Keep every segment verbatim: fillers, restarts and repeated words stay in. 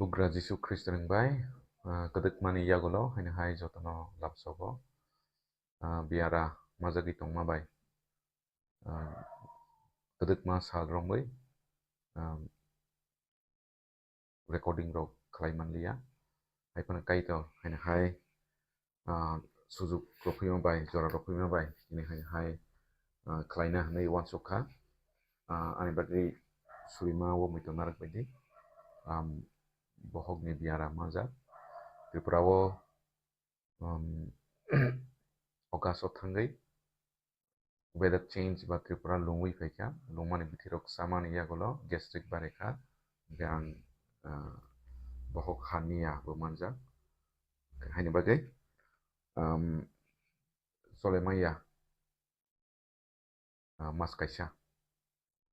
Bugra Jisu Khristoni bai, ah, kwdwkmani yagulo haino hai jotono lamsogo, ah, biara majagwi tongma bai, ah, kwdwkma sal romwi, ah, recording rok khlai manliya. Hai phano Kaitor haino hai, ah, sujuk rok phima bai, jora rok phima bai, tini haino hai, ah, khlaina hinwi uansuk kha. Ah, ani bagwi surima o muitu narwk baidi, am, bohokni biara manjak. Tripura o, um, August o thangwi weather change ba Tripura lungwi phaikha, lungmani bithirok chamani yagulo gastric barekha, hwnkhe ang, ah, bohok hernia bo manjak. Haini bagwi, um, chole manya, ah, mas kaisa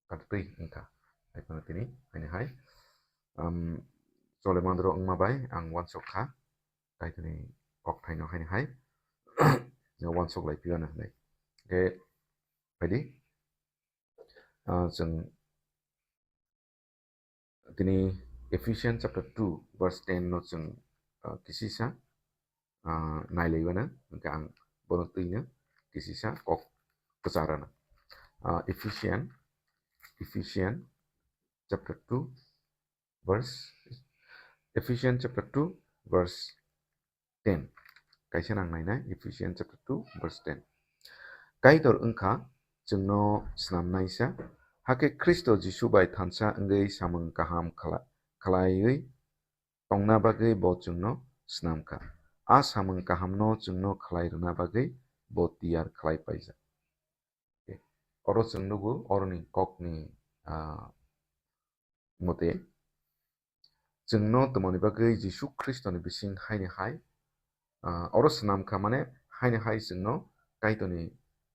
katwi wngkha. Hai phano tini haini hai, um, chole mandro wngma bai ang uansuk kha, Kaitorni kokthaino haini hai, no uansuk lai phiyano hinwi. Hwnkhe phaidi, ah, chwng tini Ephesians chapter two verse ten no chwng, ah, kisisa, ah, nailaiwano, hwnkhe ang bono twino kisisa kok kwcharano. Ah, Ephesian, Ephesian chapter two verse, Ephesians chapter two verse ten. Kaisa nang nainai, Ephesians chapter two verse ten. Kaitor wngkha chwngno snamnaisa, hakhe Khristo Jisu bai thansa wngwi samung kaham khala-, khlaiwi tongna bagwi bo chwngno snamkha. A samung kahamno chwngno khlai rwna bagwi bo tiyar khlai paijak. Oro chwng nugo, oroni kokni, ah, mote chwngno twmani bagwi Jisu Khristoni bising haini hai, ah, oro swnam kha, mane haini hai chwngno Kaitorni,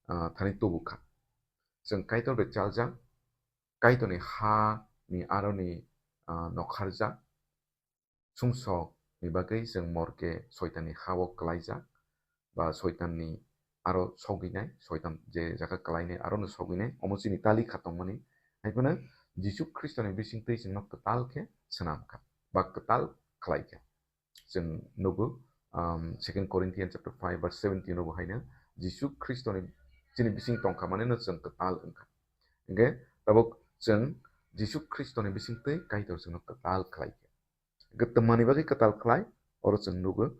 ah, thani tubu kha. Chwng Kaitor bai chaljak, Kaitorni ha ni aroni, ah, nokharjak, sumsok ni bagwi chwng morke Soitanni ha-o klaijak, ba Soitanni aro sogwinai, Soitan je jaga klainai arono sogwinai, omo chini tali kha tongmani. Hai phano Jisu Khristoni bisingtwi chwngno kwtal khe swnam kha, ba kwtal khlai kha. Chwng nugo, um, Second Corinthians chapter five verse seventeen o bo haino Jisu Khristoni chini bising tongkha manino chwng kwtal wngkha. Hwnkhe tabuk chwng Jisu Khristoni bisingtwi Kaitor chwngno kwtal khlai kha. Hwnkhe twmani bagwi kwtal khlai, oro chwng nugo,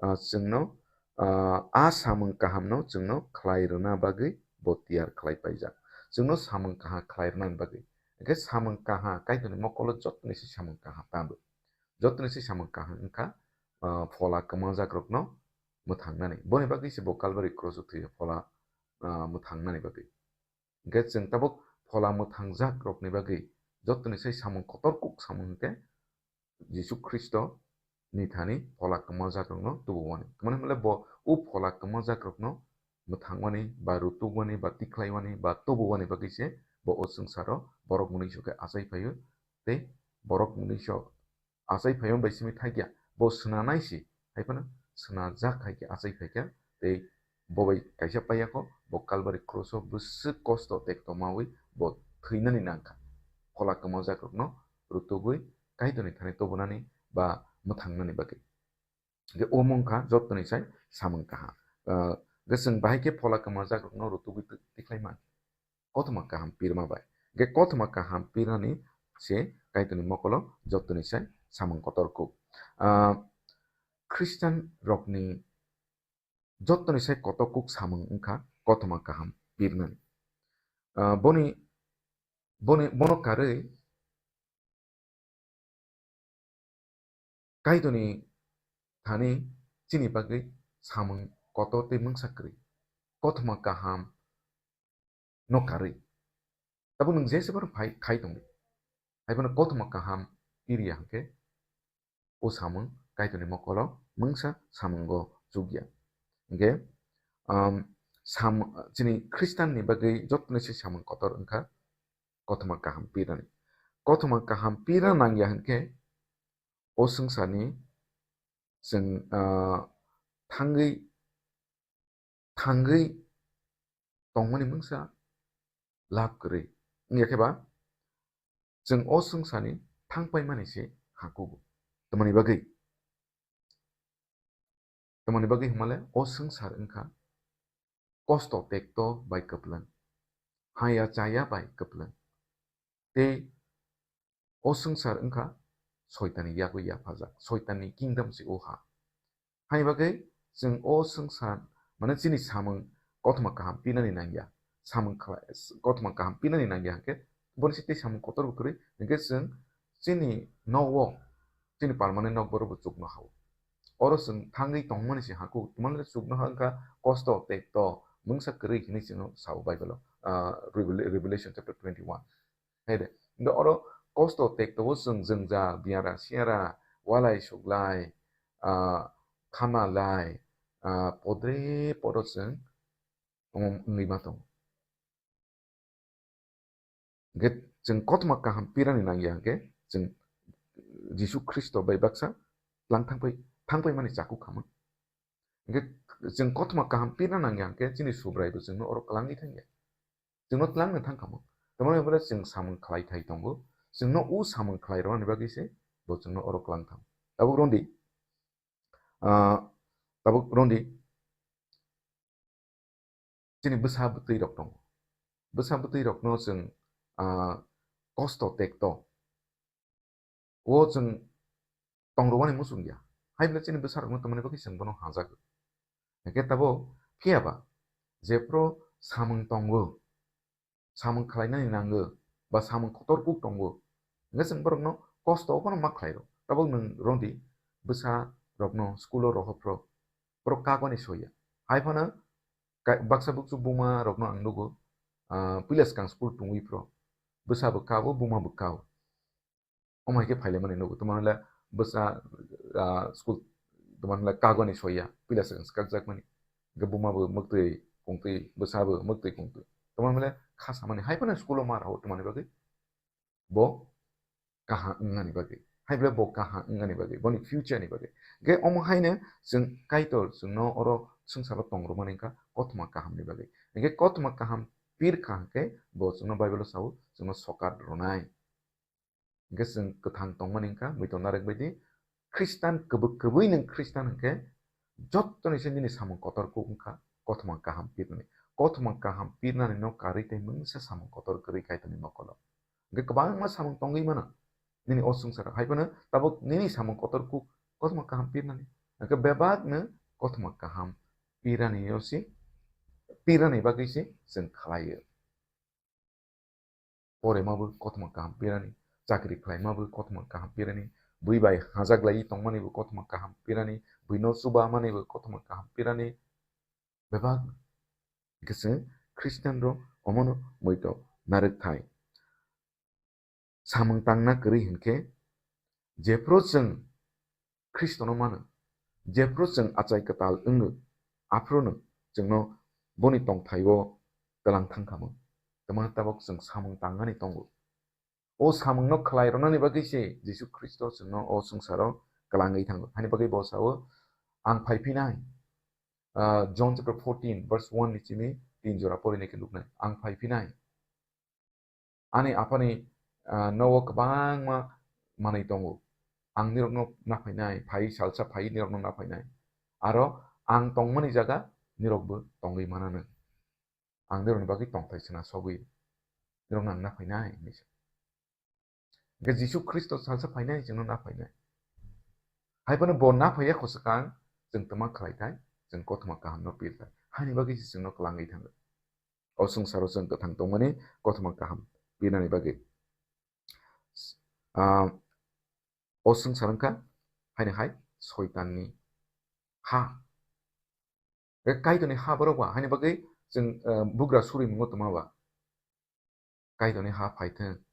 ah, chwngno, ah, a samung kahamno chwngno khlai rwna bagwi bo tiyar khlai paijak. Chwngno samung kaha khlai rwnani bagwi. Hwnkhe samung kaha Kaitorni mokolo jotoni se samung kaha tando. Jotoni se samung kaha wngkha, ah, phola kwmajakrokno mwthangnani. Boni bagwi se bo Calvary cross o thwiyo phola, ah, mwthangnani bagwi. Hwnkhe chwng tabuk phola mwthangjak rokni bagwi jotoni sai samung kotor kuk samung hwnkhe Jisu Khristo ni thani phola kwmaljak rokno tubu wani. Tamni hwnle bo u phola kwmaljak rokno mwthangwani ba rutukwani ba tikhlaiwani ba tubu wani bagwi se bo o swngcharo borok mwnwi sokhe achai phaio tei borok mwnwi sok achai phaima bai simi thakya, bo swnanai se, hai phano swnajak hai khe achai phaikha, tei bo bai kaisa paiyakho, bo Calvary cross o bwswk kosto tei tongmawi bo thwinani nangkha. Phola kwmaljak rokno rutugwi Kaitorni thani tubunani ba mwthangnani bagwi. Hwnkhe omo wngkha jotoni sai samung kaha. Ah, hwnkhe chwng bahai khe phola kwmaljak rokno rutugwi twi-, tikhlai man. Kothoma kaham pirma bai. Hwnkhe kothoma kaham pirnani se Kaitorni mokolo jotoni sai samung kotor kuk. Ah, Christian rokni jotoni sai kotor kuk samung wngkha kothoma kaham pirnani. Ah, boni, boni, bono karwi Kaitorni thani chini bagwi samung kotor tei mungsa kwrwi, kothoma kaham no karwi. Tabuk nwng jese phano phai khai tongdi, hai phano kothoma kaham piriya hwnkhe, o samung Kaitorni mokolo mungsa samungo chukya. Hwnkhe, um, sam-, chini Khristanni bagwi jotoni se samung kotor wngkha kothoma kaham pirani. Kothoma kaham pira nangya hwnkhe, o swngcharni chwng, ah, thangwi, thangwi tongmani mungsa lab kwrwi. Wngya khe ba, chwng o swngcharni thangpaimani se hakugo. Tamoni bagwi, tamoni bagwi hwnmale o swngchar wngkha kosto tekto bai kwplwng, haya chaya bai kwplwng. Tei o swngchar wngkha Soitanni yagwi yaphajak, Soitanni kingdom se o ha. Hai bagwi chwng o swngchar, mane chini samung kothoma kaham pinani nangya, samung khlai-, kothoma kaham pinani nangya hwnkhe, boni se tei samung kotor bo kwrwi, hwnkhe chwng chini nogo, chini permanent nok borok bo chukno hao. Oro chwng thangwi tongmani se haku, tongmani chukno ha wngkha kosto, tekto, mungsa kwrwi hinwi chwngno sao Bible-o, ah, Revel-, Revelation chapter twenty-one. Hai de, ndo oro kosto, tekto bo chwng jwngjal, biyara, siyara, walai, suglai, ah, khamalai, ah, podre podo chwng omo wngwi ma tongo. Hwnkhe chwng kothoma kaham pirani nangya hwnkhe chwng Jisu Khristo bai baksa tlang thangpai, thangpai mani chaku khamang. Hwnkhe chwng kothoma kaham pirna nangya hwnkhe chini Subrai bo chwngno oro kwlangwi thangya. Chwngno twlangno thang khamang. Tamoni hwnba chwng samung khlai thai tongo. Chwngno o samung khlai rwnani bagwi se bo chwngno oro kwlang thang. Tabuk rwndi, ah, tabuk rwndi, chini bwsa bwtwi rok tongo. Bwsa bwtwi rokno chwng, ah, kosto tekto o chwng tongrwani muchung ya. Hai bwle chini bwsa rokno tongmani bagwi chwng bono hajago. Hwnkhe tabuk phiya ba jephru samung tongo, samung khlainani nango, ba samung kotor kuk tongo, hwnkhe chwng borokno kosto o phano ma khlai rw. Tabuk nwng rwndi bwsa rokno school o rohor phro, borok kagoni soya. Hai phano ka-, baksa buksu buma rokno ang nugo, ah, puila swkang school tungwi phro. Bwsa bo kao, buma bo kao. Omo hai khe phailaimani nugo. Tamo hwnle bwsa, ah, school, tamo hwnle kagoni soya, puila swkang swkakjakmani. Hwnkhe buma bo mwktwi kungtwi, bwsa bo mwktwi kungtwi. Tamo hwnle kha samani, hai phano school o ma rw, tamo ni bagwi bo kaham wngnani bagwi, hai bwle bo kaham wngnani bagwi, boni future ni bagwi. Hwnkhe omo haino chwng Kaitor chwngno oro swngcharo tongrwmani wngkha kothoma kahamni bagwi. Hwnkhe kothoma kaham pir kha hwnkhe bo chwngno Bible o sao, chwngno sokat rwnai. Hwnkhe chwng kwthang tongmani wngkha, muitok narwk baidi. Khristan kwbwi, kwbwi nwng Khristan hwnkhe jottoni se nini samung kotor kuk wngkha, kothoma kaham pirnani. Kothoma kaham pirnani no karwi tei mungsa samung kotor kwrwi Kaitorni mokolo. Hwnkhe kwbangma samung tongwi mano nini o swngcharo. Hai phano tabuk nini samung kotor kuk kothoma kaham pirnani. Hwnkhe bebakno kothoma kaham pirani yo se, pirani bagwi se chwng khlaio. Porema bo kothoma kaham pirani, chakri khlaima bo kothoma kaham pirani, bui bai hajaklai tongmani bo kothoma kaham pirani, buino chuba mani bo kothoma kaham pirani, bebak. Hwnkhe chwng Khristian rok omono muitok narwk thai. Samung tangna kwrwi hwnkhe, jephru chwng Khristono mano, jephru chwng achai kwtal wngo, aphruno chwngno boni tongthaio twlang thang kha mung. Tamo tabuk chwng samung tangmani tongo. O samungno khlai rwnani bagwi se Jisu Khristo chwngno o swngcharo kwlangwi thango. Hani bagwi bo sao, "Ang phai phinai." Ah, John chapter fourteen, verse one ni simi tin jora porinai khe nuknai. "Ang phai phinai. Ani Aphani, ah, nogo kwbangma manwi tongo. Ang nirokno naphainai, phai salsa phai nirokno naphainai. Aro ang tongmani jaga nirokbo tongwi mananw. Ang nirokni bagwi tongthai sena sogwi nirokno ang naphainai," hinwi sa. Hwnkhe Jisu Khristo salsa phainai, chwngno naphainai. Hai phano bo naphaiya khoswkang, chwng twma khlai thai, chwng kothoma kahamno pir thai. Haini bagwi se chwngno kwlangwi thango. O swngcharo chwng kwthang tongmani kothoma kaham pirnani bagwi. Ah, o swngchar wngkha haini hai Soitanni ha. Kaitorni ha borok ba, haini bagwi chwng, ah, bugra surimungo twma ba. Kaitorni ha phaithwng.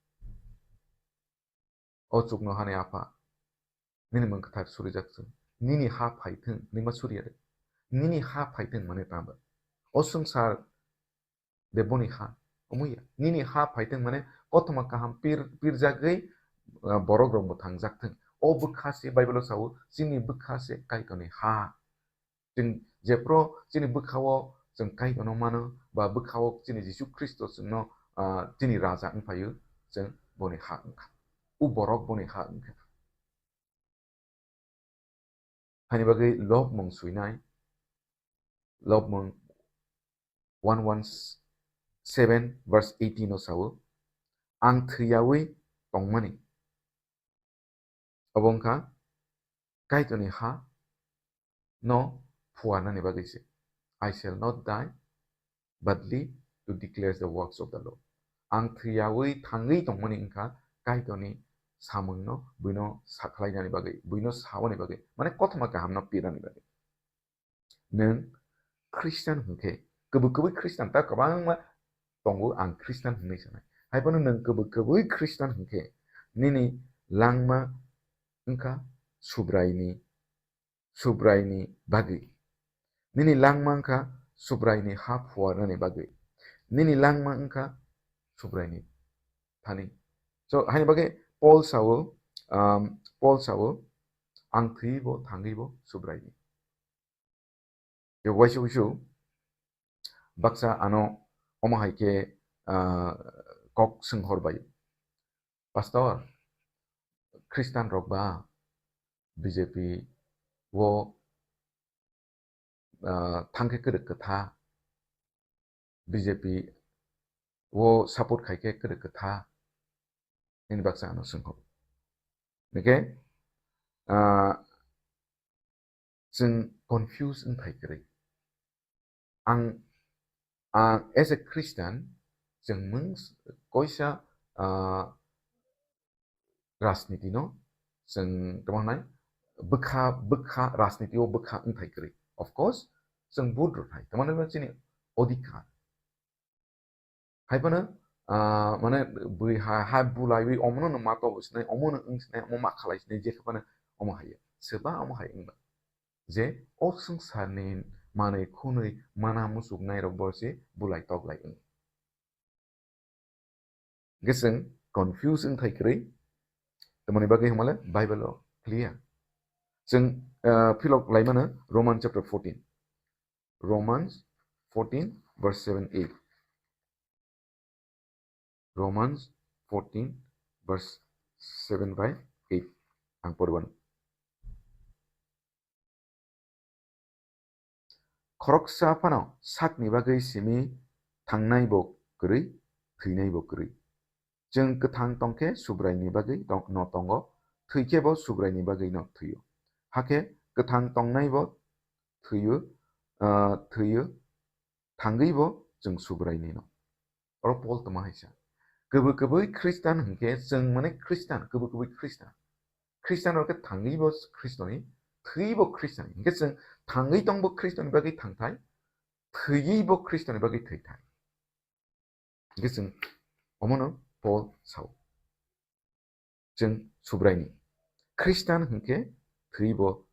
O chuknohani Apha, nini mung kwthar surijak chwng. Nini ha phaithwng, nima suriya de. Nini ha phaithwng mane tamo. O swngchar de boni ha, omo ya. Nini ha phaithwng mane kothoma kaham pir, pirjagwi, ah, borok rok bo thangjak thwng. O bwkha se Bible o sao, chini bwkha se Kaitorni ha. Chwng jephru chini bwkhao chwng Kaitorno mano, ba bwkhao chini Jisu Khristo chwngno, ah, chini Raja wng phaio, chwng boni ha wngkha. O borok boni ha wngkha. Ani bagwi lobmung swinai, lobmung one one seven verse eighteen o sao, "Ang thwiyawi tongmani." Obo wngkha Kaitorni ha no phuarnani bagwi se. "I shall not die, but live to declare the works of the Lord." Ang thwiyawi thangwi tongmani wngkha Kaitorni samungno buino sakhlainani bagwi, buino saoni bagwi, mane kothoma kahamno pirnani bagwi. Nwng Christian hwnkhe, kwbwi kwbwi Christian ta kwbangma tongo, ang Christian hwnwi sanai. Haiphano nwng kwbwi kwbwi Christian hwnkhe, nini langma wngkha Subraini, Subraini bagwi. Nini langma wngkha Subraini ha phuarnani bagwi. Nini langma wngkha Subraini thani. So, haini bagwi Paul sao, um, Paul sao, "Ang thwiwi bo, thangwi bo Subraini." Yo waisa waisa baksa ano omo hai khe, ah, kok swnghor bai, "Pastor, Christian rok ba B J P o, ah, thang khe kwrwk kwtha, B J P o support khai khe kwrwk kwtha?" Nini baksa ano swnghor. Hingkhe, ah, chwng confuse wngthai kwrwi. Ang, ang as a Christian, chwng mung s-, koisa, ah, rajniti no chwng tamo hwnai bwkha, bwkha rajniti o bwkha wngthai kwrwi. Of course, chwng vote rwthai, tamo hwnai chini odhikar. Haiphano, ah, mane bui ha, ha bulaiwi omono no mato bo sinai, omono wng sinai, omo ma khalai sinai, je khe phano omo hai ya. Soba omo hai wngba. Je o swngcharni manwi khwnwi mana muchuknai rok bo se bulai toklai wng. Hingkhe chwng confuse wngthai kwrwi, tamoni bagwi hwnmale Bible o clear. Chwng, ah, philok laimano Roman chapter fourteen. Romans fourteen verse seven, eight. Romans fourteen verse seven by eight. Ang poribani. Khoroksa phano sakni bagwi simi thangnai bo kwrwi, thwinai bo kwrwi. Chwng kwthang tongkhe Subraini bagwi tong-, no tongo, thwikhe bo Subraini bagwi no thwio. Hakhe kwthang tongnai bo thwio, ah, thwio, thangwi bo chwng Subraini no. Oro Paul tamo hai sa. Kwbwi kwbwi Christian hwnkhe chwng mane Christian, kwbwi kwbwi Christian. Christian rok khe thangwi bo Khristoni, thwi bo Christian. Hwnkhe chwng thangwi tong bo Khristoni bagwi thangthai, thwiwi bo Khristoni bagwi thwithai. Hwnkhe chwng omono Paul sao. Chwng Subraini. Christian hwnkhe thwi bo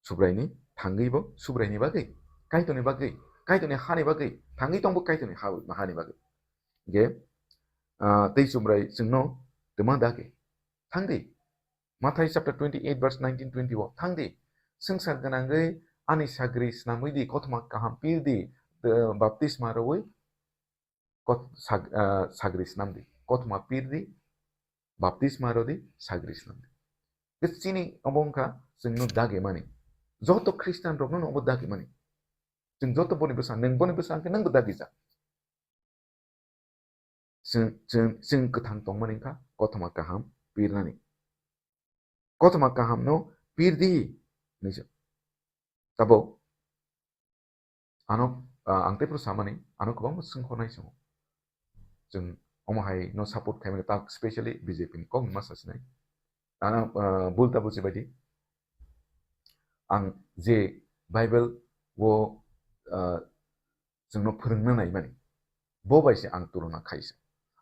Subraini, thangwi bo Subraini bagwi, Kaitorni bagwi, Kaitorni hani bagwi, thangwi tong bo Kaitorni ha-, hani bagwi. Hwnkhe, ah, tei Subrai chwngno twma dagi. Thangdi. Mathai chapter twenty-eight verse nineteen twenty o thangdi. Swngchar gwnangwi ani sagri snamwi di, kothoma kaham pirdi, eh, baptisma rwui kot-, sag-, ah, sagri snamdi. Kothoma pirdi, baptisma rwdi, sagri snamdi. Tei chini obo wngkha chwngno dagimani. Joto Christian rokno obo dagimani. Chwng joto boni bwsa, nwng boni bwsa hwnkhe nwngbo dagijak. Chwng, chwng, chwng kwthang tongmani wngkha kothoma kaham pirnani. Kothoma kahamno pirdi hinwi sa. Tabuk ano, ah, ang tei phuru samani, ano kwbangma swngkhornai chwngo. Chwng omo hai no support khaimani, ta specially B J P ni kok ma sasinai. Ano, ah, bul ta buji baidi. Ang je Bible o, ah, chwngno phwrwngna naimani, bo bai se ang tulona khaisa.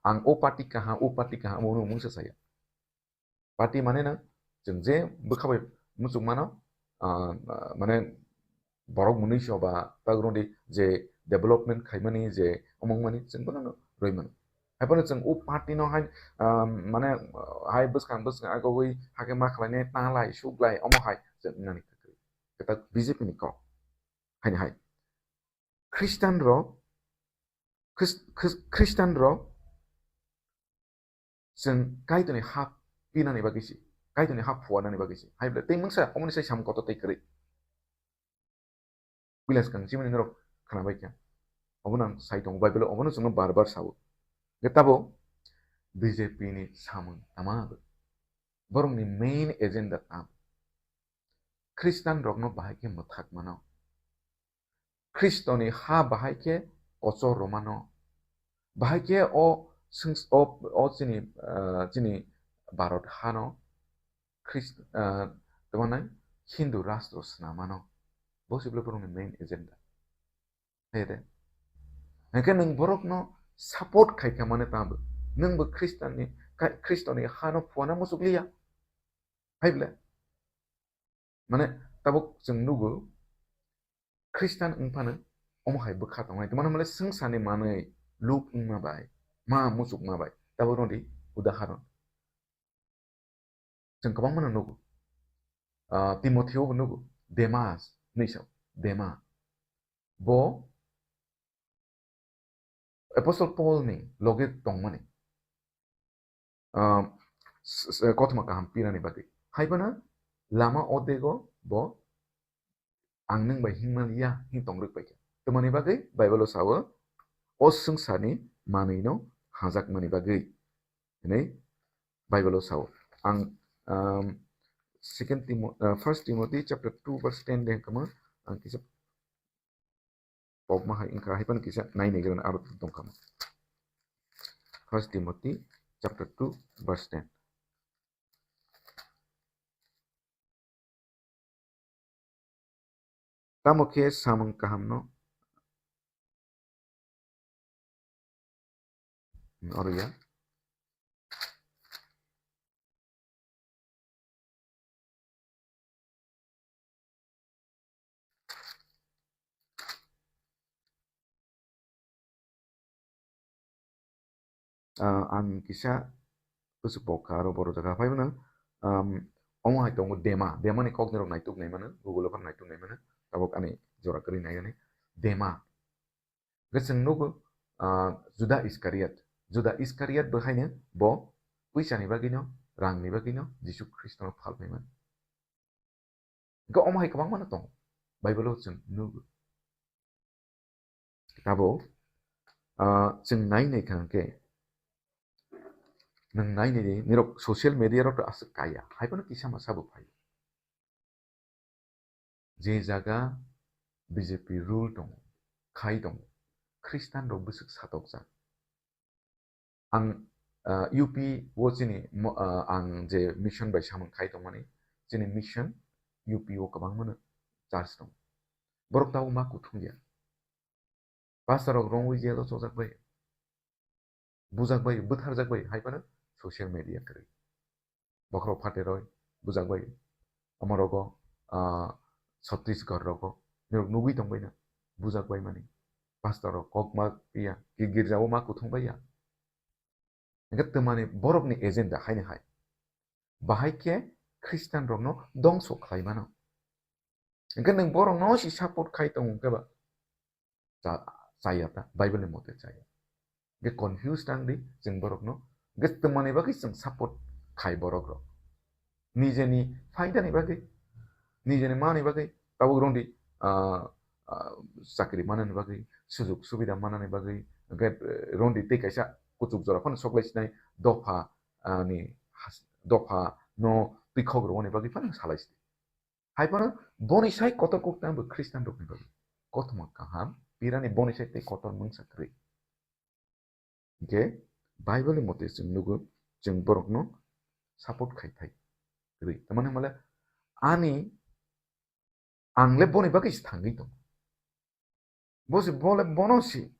Ang o party kaham, o party kaham, omo mungsa saya. Party mane na, chwng je bwkha bai muchung mano, ah, mane borok mwnwi so ba ta rwdi je development khaimani, je omong mani chwng bono rwi mano. Haiphano chwng o party no hai, ah, mane hai bwskang bwskang agogwi hakhe ma khlainai, ta lai, suk lai, omo hai chwng nani kwtwk. Kwtak B J P ni kok. Haini hai. Christian rok, Khris-, Khris-, Christian rok chwng Kaitorni ha pinani bagwi se, Kaitorni ha phuarnani bagwi se. Hai bwle tei mungsa omoni sai sam kotor tei kwrwi. Puila swkang chimani norok khwnabaikha. Obono ang sai tongo, Bible-o obono chwngno bar bar sao. Hwnkhe tabo B J P ni samung tama abo. Borokni main agenda tamo? Khristanrokno bahai khe mwthak mano. Khristoni ha bahai khe kochor rwmano. Bahai khe o sings-, o, o chini, ah, chini Bharat hano Khrist-, ah, tamo nai Hindu rastro swnamano. Bo se borokni main agenda. Hai de. Hwnkhe nwng borokno support khai kha mane tamo? Nwng bo Khristanni, Kha-, Khristoni hano phuana muchuk liya. Hai ble? Mane tabuk chwng nugo, Khristan wng phano omo hai bwkha tongnai. Tamo mane swngcharni manwi luk wngma bai, ma muchukma bai. Tabuk rwdi udaharon. Chwng kwbangma no nugo. Ah, Timotheo bo nugo. Demas hinwi sao. Dema. Bo Apostle Paul ni loge tongmani, ah, s-, s-, kothoma kaham pirani bagwi. Hai phano lama o dego bo ang nwng bai himma liya hin tong rwk bai kha. Tamoni bagwi Bible o sao, o swngcharni manwino hajakmani bagwi hinwi Bible o sao. Ang, um, Second Timo-, uh, First Timothy chapter two verse ten de hwnkhe ang kisa pokma hai wngkha, hai phano kisa nai naigrana aro tongkha. First Timothy chapter two verse ten. Tamo khe samung kahamno oro ya. Ah, ang kisa bwswk pok kha aro borok jaga phai mano. Um, omo hai tongo Dema. Dema ni kok nirok naituk nai mano, Google o phano naituk nai mano. Tabuk ani jora kwrwi nai ani. Dema. Hwnkhe chwng nugo, ah, Juda Iskariot. Juda Iskariot bo haino bo puisa ni bagwi no, rang ni bagwi no Jisu Khristo no phal phai mano. Hwnkhe omo hai kwbangma no tongo. Bible o chwng nugo. Tabo, ah, chwng nai nai kha hwnkhe, nwng nai nai di, nirok social media rok to aswk kaya, hai phano kisa masa bo phai. Je jaga B J P rule tongo, khai tongo, Khristan rok bwswk satokjak. Ang, ah, U P o chini mo-, ah, ang je mission bai samung khai tongmani, chini mission U P o kwbangmano church tongo. Borok tabuk ma kuthung ya. Pastor rok rongwi jail o chojak bai, bujak bai, bwtharjak bai, hai phano social media kwrwi. Bokhorok phateroi bujak bai, omo rogo, ah, Chhattisgarh rogo, nirok nugwi tong bai na, bujak bai mani. Pastor rok kok ma ya, ki girja o ma kuthung bai ya. Hwnkhe twmani borokni agenda haino hai. Bahai khe Khristian rokno dongso khlai mano. Hwnkhe nwng borokno si support khai tongo hwnkhe ba cha-, chaya ta, Bible ni mote chaya. Hwnkhe confuse tang di chwng borokno. Hwnkhe twmani bagwi chwng support khai borok rok. Nijeni phaidani bagwi, nijeni mani bagwi, tabuk rwngdi, ah, ah, chakri manani bagwi, sujok subida manani bagwi, hwnkhe, eh, rwngdi tei kaisa kuchuk jora phano soklai sinai dopha, ah, ni has-, dopha no twikhok rwmani bagwi phano salai sinai. Hai phano boni sai kotor kok tang bo Khristian rokni bagwi. Kothoma kaham, pirani boni sai tei kotor mungsa kwrwi. Hwnkhe Bible ni mote chwng nugo, chwng borokno support khai phai kwrwi. Tamani hwnmale ani ang le boni bagwi se thangwi tongo. Bo se, bo le bono se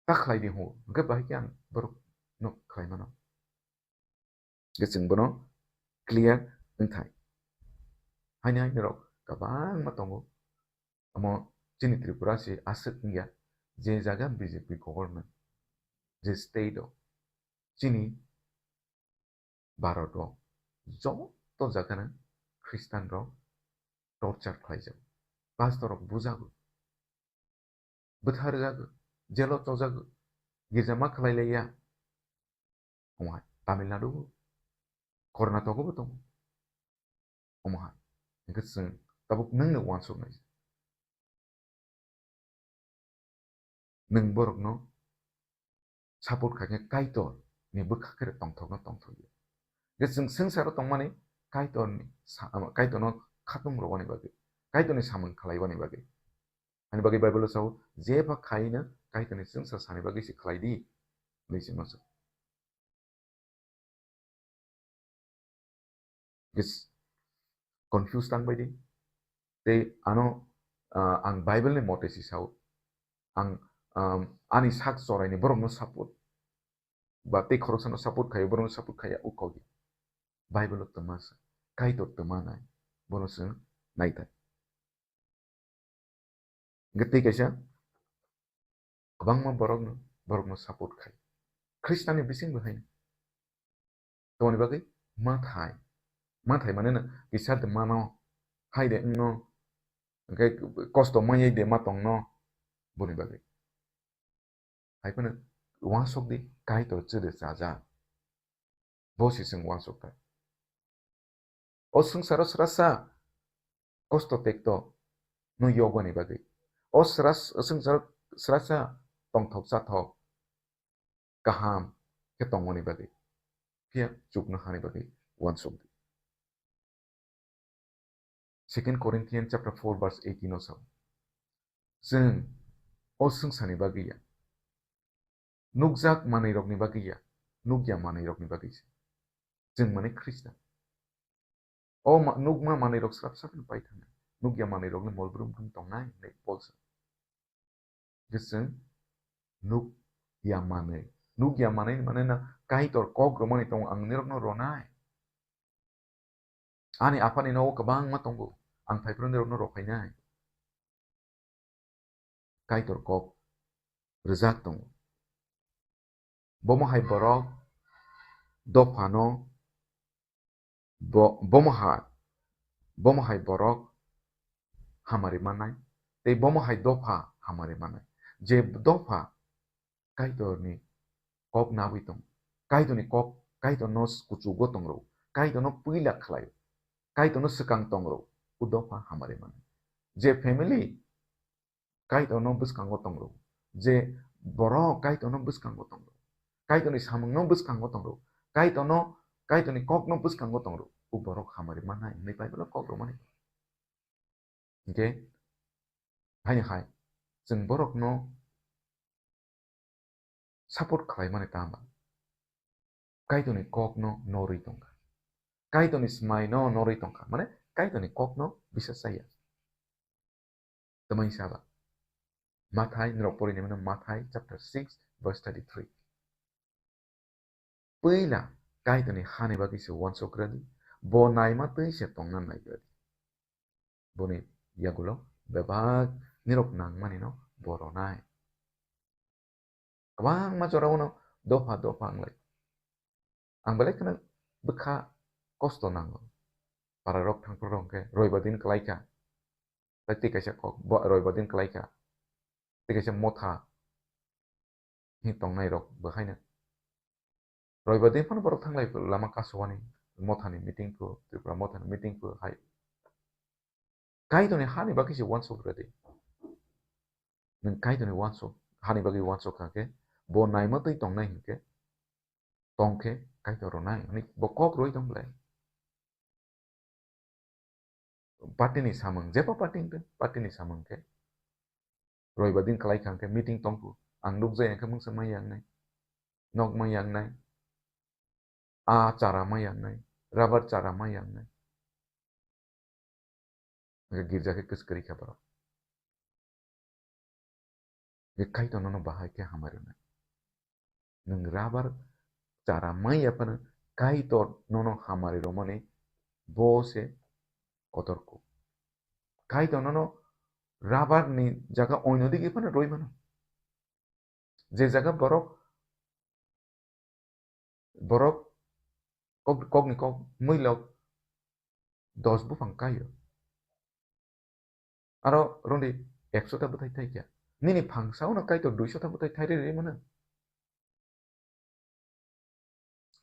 ta khlai di hwngo, hwnkhe bahai khe ang borokno khlai mano. Hwnkhe chwng bono clear wngthai. Haini haini rok kwbangma tongo. Omo chini Tripura se aswk wngya, je jaga B J P government, je state o, chini Bharat o joto jagano Khristian rok torture khlaijago, pastor rok bujago, bwtharjago, jail o chojago, girja ma khlai laiya. Omo hai Tamil Nadu o, Karnataka bo tongo. Omo hai. Hwnkhe chwng tabuk nwng no uansuk nai. Nwng borokno support khaikhe Kaitor ni bwkha khe tongthokno tongthokya. Je chwng swngcharo tongmani Kaitor ni sa-, Kaitor no khatung rwani bagwi, Kaitor ni samung khlaiwani bagwi. Ani bagwi Bible o sao, "Jepha khaino Kaitor ni chwngsa sani bagwi se khlai di," hinwi se masa. Yes, confuse tang bai di. Tei ano, ah, ang Bible ni mote si sao. Ang, um, ani sak chorai ni borok no support. Ba tei khoroksa no support khai, borok no support khai, o kok di. Bible o twma sa. Kaitor twma nai. Bono se nai thai. Hwnkhe tei kaisa kwbangma borokno, borokno support khai. Khristanni bisingbo haino. Tongni bagwi mathai. Mathai mane no kisa de mano, hai de wngno, hwnkhe kosto manyai de ma tongno, boni bagwi. Hai phano uansuk di, Kaitor chwrwi chajak. Bo se chwng uansuk kha. O swngcharo srasa kosto tekto no yogani bagwi. O sras-, swngcharo srasa tongthok chathok kaham khe tongmani bagwi. Phiya chukno hani bagwi uansuk di. Second Corinthians chapter four verse eighteen o sao. Chwng o swngchani bagwi ya. Nukjak manwi rokni bagwi ya. Nukya manwi rokni bagwi se. Chwng mane Khristan. O ma-, nukma manwi rok srap srap no pai thangnai. Nukya manwi rokni mol brum brum tongnai, hinwi Paul sa. Hwnkhe chwng nuk ya manwi. Nuk ya manwi mane na Kaitor kok romani tongo, ang nirokno ronai. Ani aphani nogo kwbangma tongo, ang phaiphuru nirokno rokhainai. Kaitor kok rwjak tongo. Bomo hai borok dophano bo-, bomo hai, bomo hai borok hamari mannai, tei bomo hai dopha hamari mannai. Je dopha Kaitorni kok nabwi tongo, Kaitorni kok, Kaitorno kuchugo tongrw, Kaitorno puila khlaio, Kaitorno swkang tongrw, o dopha hamari mannai. Je family Kaitorno bwskango tongrw. Je borok Kaitorno bwskango tongrw. Kaitorni samungno bwskango tongrw. Kaitorno, Kaitorni kokno bwskango tongrw. O borok hamari mannai hinwi Bible-o kok romani. Hwnkhe, haini hai, chwng borokno support khlaimani tama. Kaitorni kokno norwi tongkha. Kaitorni smaino norwi tongkha. Mane, Kaitorni kokno bisa chaya. Tamani saba. Mathai, norok porini mano Mathai chapter six verse thirty-three. Puila Kaitorni hani bagwi se uansuk rwdi, bo naima twi se tongna naigrwdi. Boni yagulo bebak nirok nangmani no bo ronai. Kwbangma jorao no dopha dopha wnglai. Ang belai kheno bwkha kosto nango. Para rok thangphru rok hwnkhe roiba din kwlai kha. Tai twi kaisa kok, bo roiba din kwlai kha. Tei kaisa motha hi tongnai rok bo haino. Roibar din phano borok thanglai lama kasowani mothani meeting pho, Tripura mothani meeting pho hai. Kaitorni hani bagwi se uansuk rwdi. Nwng Kaitorni uansuk, hani bagwi uansuk kha khe, bo naima twi tongnai hinkhe, tong khe Kaitor rwnai hwnwi bo kok rwi tong belai. Party ni samung, jeba party wngtong, party ni samung khe roibar din kwlai kha hwnkhe meeting tongkhu, ang nukjai hwnkhe mungsa ma yangnai, nok ma yangnai, a chara ma yangnai, rubber chara ma yangnai. Hwnkhe girja khe kwskwrwi kha borok. Hwnkhe Kaitor nono bahai khe hamari rwnai. Nwng rubber chara manya phano Kaitor nono hamari rwmani bo se kotor kuk. Kaitor nono rubber ni jaga oino digi phano rwi mano. Je jaga borok, borok kok, kokni kok muilok dos buphang kaio. Aro rwngdi ekso ta bwthai thai kha. Nini phangsa-o no Kaitor duiso ta bwthai thai rwi mano.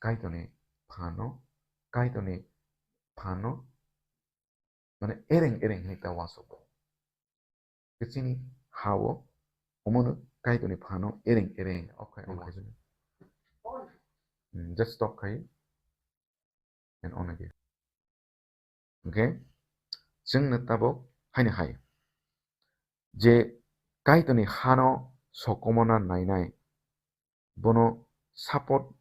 Kaitorni phano, Kaitorni phano, mane ereng ereng hinwi ta uansukgo. Khe chini ha-o omono Kaitorni phano ereng ereng okhai okhai. Hmm, just stop khai. And on again. Okay? Chwngno tabuk haino hai. Je Kaitorni hano sokomorna nainai, bono support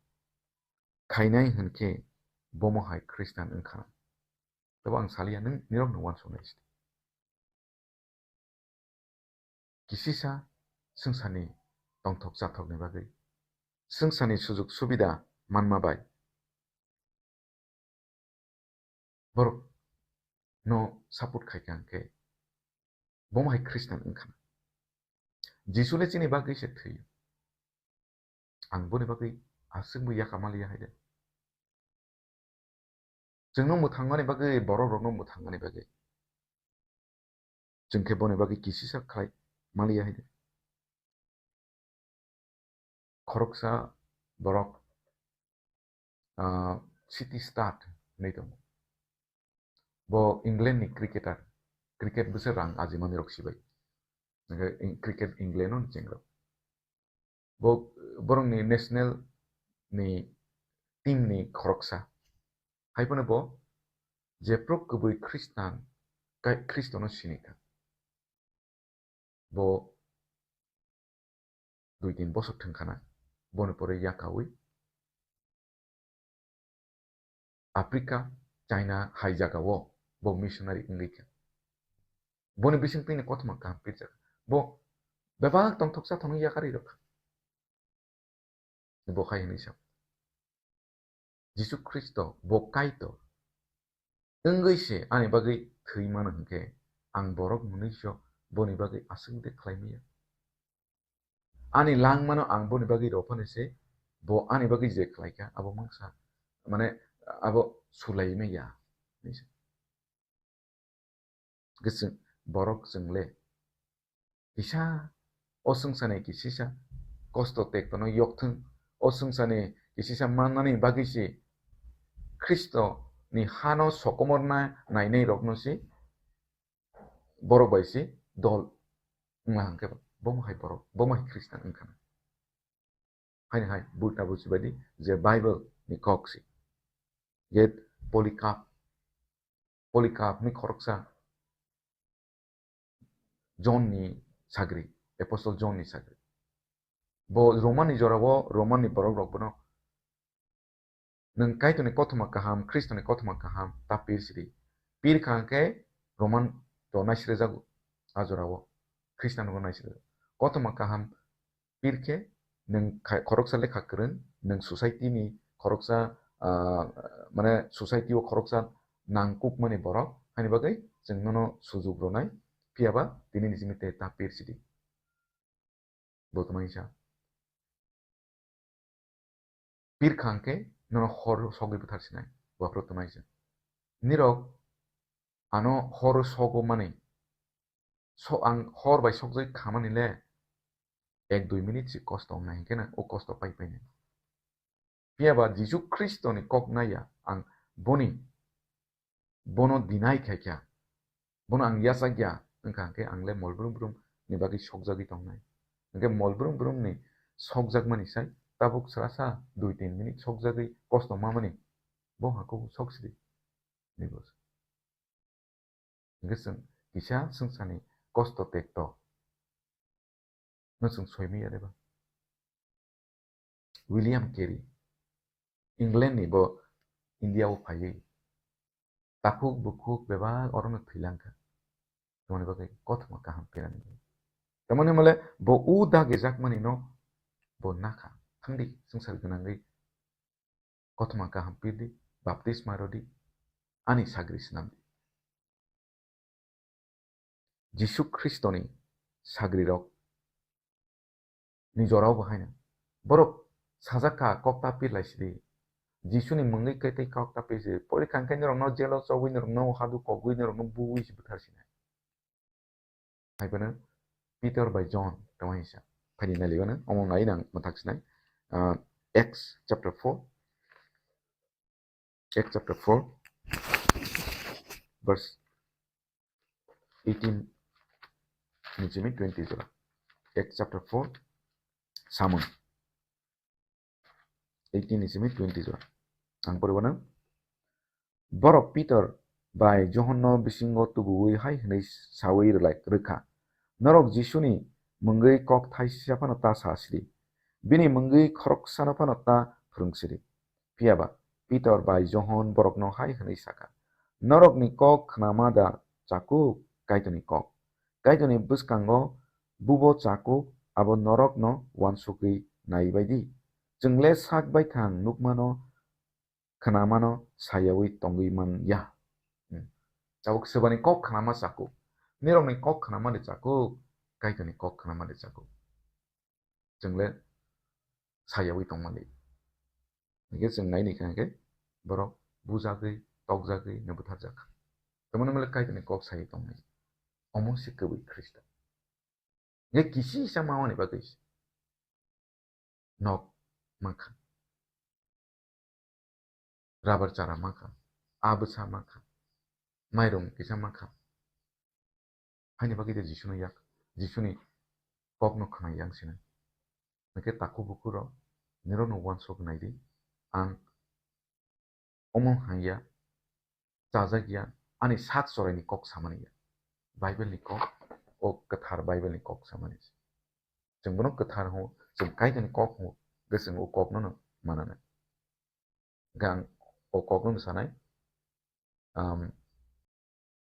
khainai hwnkhe bomo hai Khristan wngkha. Tebo ang saliya, nwng nirokno uansuknai se. Kisisa swngcharni tongthok chathokni bagwi, swngcharni sujuk subida manma bai borok no support khai kha hwnkhe bomo hai Khristan wngkha. Jisu le chini bagwi se thwiyo. Ang boni bagwi aswk bo yaka maliya hai de. Chwngno mwthangmani bagwi, borok rokno mwthangmani bagwi. Chwng khe boni bagwi kisisa khlai maliya hai de. Khoroksa borok, ah, City Start hinwi tongo. Bo England ni cricketer, cricket bwswk rang ajimani rok sibai. Hwnkhe eng-, cricket England no chengrok. Bo, borokni national ni team ni khoroksa. Hai phano bo jephru kwbwi Khristan, kai-, Khristono sini kha. Bo dui tin bosor thwng khana, boni pore yakaui Africa, China hai jagao bo missionary wngwi kha. Boni bisingtwi ni kothoma kaham pirjak. Bo bebak tongthoksa thangwi yakarwi rwkha. Bo hai hwnwi sa, Jisu Khristo bo Kaitor wngwi se ani bagwi thwi mano hwnkhe, ang borok mwnwi se boni bagwi aswk de khlai maya. Ani langmano ang boni bagwi rw phano se, bo ani bagwi je khlai kha, abo mungsa, mane, abo sulai maya, hinwi sa. Gusung borok chwng le kisa o swngcharni kisisa kosto tektono yokthwng, o swngcharni kisisa mannani bagwi se Khristo ni hano sokomorna nainai rokno se borok bai se dol wngla hwnkhe, bomo hai borok, bomo hai Khristan wngkha na. Haini hai buj na buji baidi je Bible ni kok se. Je Polycarp, Polycarp ni khoroksa John ni sagri, Apostle John ni sagri. Bo Roman ni jorao, Roman ni borok rok bono nwng Kaitorni kothoma kaham, Khristoni kothoma kaham ta pir sidi. Pir kha hwnkhe Roman to naisrejago a jorao, Khristian rokno naisrejago. Kothoma kaham pir khe nwng khai-, khoroksa lekha kwrwng, nwng society ni khoroksa, ah, mane society o khoroksa nangkukmani borok, haini bagwi chwng nono sujuk rwnai, phiya ba tini ni simi te ta pir sidi. Bo tongmani sa. Pir kha hwnkhe nono hor sogwi bwthar sinai, bo aphuru tongmani sa. Nirok ano hor sogo mani, so ang hor bai sokjagwi khamani le ek dui minute si kosto wngnai hwnkhe na o kosto pai painai. Phiya ba Jisu Khristoni kok naiya ang boni, bono deny khai kha, bono ang yachak ya wngkha hwnkhe ang le mol brum brum ni bagwi sokjagwi tongnai. Hwnkhe mol brum brum ni sokjakmani sai tabuk srasa dui tin minute sokjagwi kosto mamani bo hakuk sok sidi. Ni bwswk. Hwnkhe chwng kisa swngcharni kosto tekto no chwng soi manya de ba? William Carey, England ni, bo India o phaiwi takhuk bukhuk bebak orono thwilang kha. Tamoni bagwi kothoma kaham pirani. Tamoni hwnmale bo o dagijakmani no bo nakha. Thangdi swngchar gwnangwi kothoma kaham pirdi, baptisma rwdi, ani sagri swnamdi. Jisu Khristoni sagrirok ni jorao bo haino. Borok sajak kha, kok ta pir lai sidi. Jisuni mungwi khe tei kok ta pir sidi. Pori kha hwnkhe norokno jelo chogwi, norokno hadu kogwi, norokno buwi se bwthar sinai. Hai phano Peter bai John tongmani sa. Phaidi nai liwano, omo nai nang mwthak sinai. Ah, Acts chapter four. Acts chapter four, verse eighteen ni simi twenty jora. Acts chapter four, samung. Eighteen ni simi twenty jora. Ang poribo nang. Borok Pitor bai Johonno bisingo tubuwi hai hwnwi saui rwlai-, rwkha, "Norok Jisuni mungwi kok thaisa phano ta sa sidi, bini mungwi khoroksano phano ta phrwng sidi." Phiya ba Pitor bai Johon borokno hai hwnwi sakha, "Norokni kok khnama da chakuk Kaitorni kok? Kaitorni bwskango bubo chakuk abo norokno uansugwi naiwi bai di. Chwng le sak baithang nukmano, khnamano sayaui tongwi man ya." Hmm. Tabuk swbani kok khnama chakuk. Nirokni kok khnama de chakuk, Kaitorni kok khnama de chakuk. Chwng le sayaui tongmani. Hingke chwng nai ni kha hingke borok bujagwi, tokjagwi, no butharjak kha. Tamoni mole Kaitorni kok sai tongnai. Omo se kwbwi Khristo. Hingke kisi sa mawani bagwi se nok mankha. Rabar chara mankha. A bwsa mankha. Mairum kisa mankha. Haini bagwi de Jisuno yak, Jisuni kokno khwnai yang sino. Hingke takhuk bukhuk rok, nirokno uansuk nai di, ang omo hangya, chajak ya, ani sak choraini kok samani ya. Bible ni kok, o kwthar Bible ni kok samani. Chwng bono kwthar hwngo, chwng Kaitorni kok hwngo, hwnkhe chwng o kokno no mananai. Hwnkhe ang o kokno no sanai, um,